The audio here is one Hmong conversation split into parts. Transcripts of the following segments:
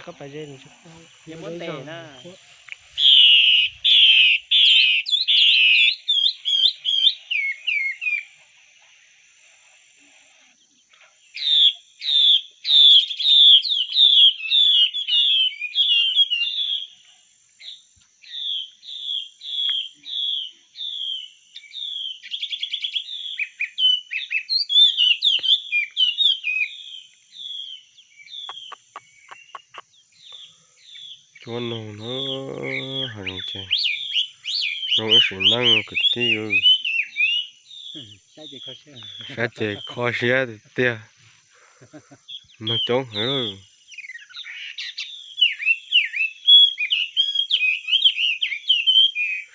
Koj pais ze, muab ntes na. Cuab noog na, hav zoov ces zoo ib sim neej kwv tij. Saib ces kho siab tiag tiag. Noog coob heev.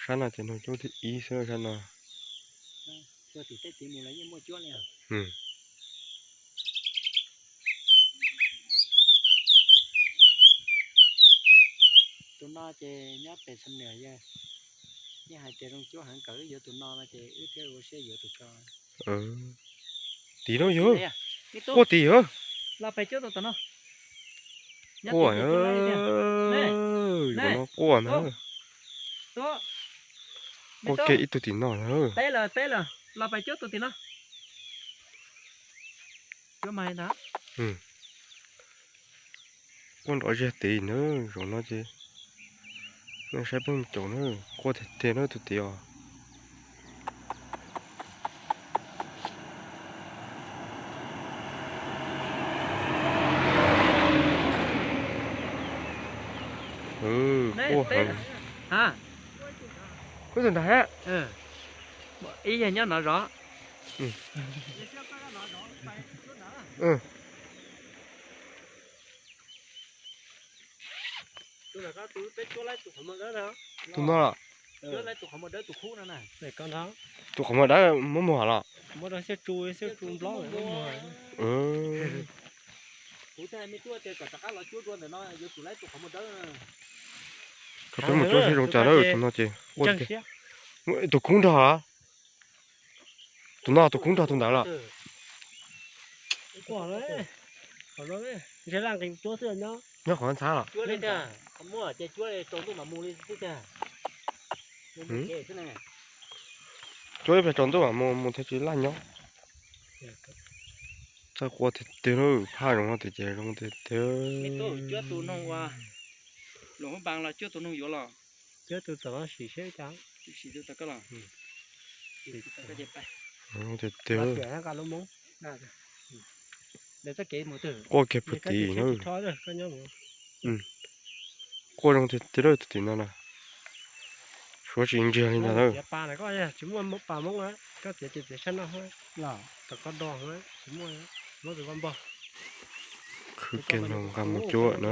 Sab no ces noog coob thib ib xwb sab no. Tus no ces nyob pem Xam Nuam, yeej hais tias zoo cuab heev, kom wb yuav tus no no ces wb thiaj ua siab yuav tus tso. Tim no yog, quaj tim yog. Los pem cuab tus tom no. Quaj, no quaj na. Quaj kiag ib tug tim no na. Teb lawm, teb lawm, los pem cuab tus tim no. Cuab mas ntag. Quaj nrov zig tid na, zaum no ces nej saib peb mus caum na, quaj tiag tiag na tus tid os. Quaj heev. Kuj tus ntag. Ib yam nyob no zov. Tus no, tus qhov muag dawb muab muag los. Peb mus cuab seb zoo cas na, tus no ces. Tus kub nrog. Tus no tus kub nrog tus ntawd los. Nyob qhov ntxhab los. Cuab ib pliag tsaus ntuj mam mus, mus thiaj tsis laj nyob. Txawj quaj tiag tiag, phaj zoov no tiag ces zoo tiag tiag. Tiag tiag. Quaj kiag puag tim na. Quaj zoo tiag tiag tus tim no na. Suav tsis ntsiag li ntag na. Khwv kiag no nqa mus cuab na.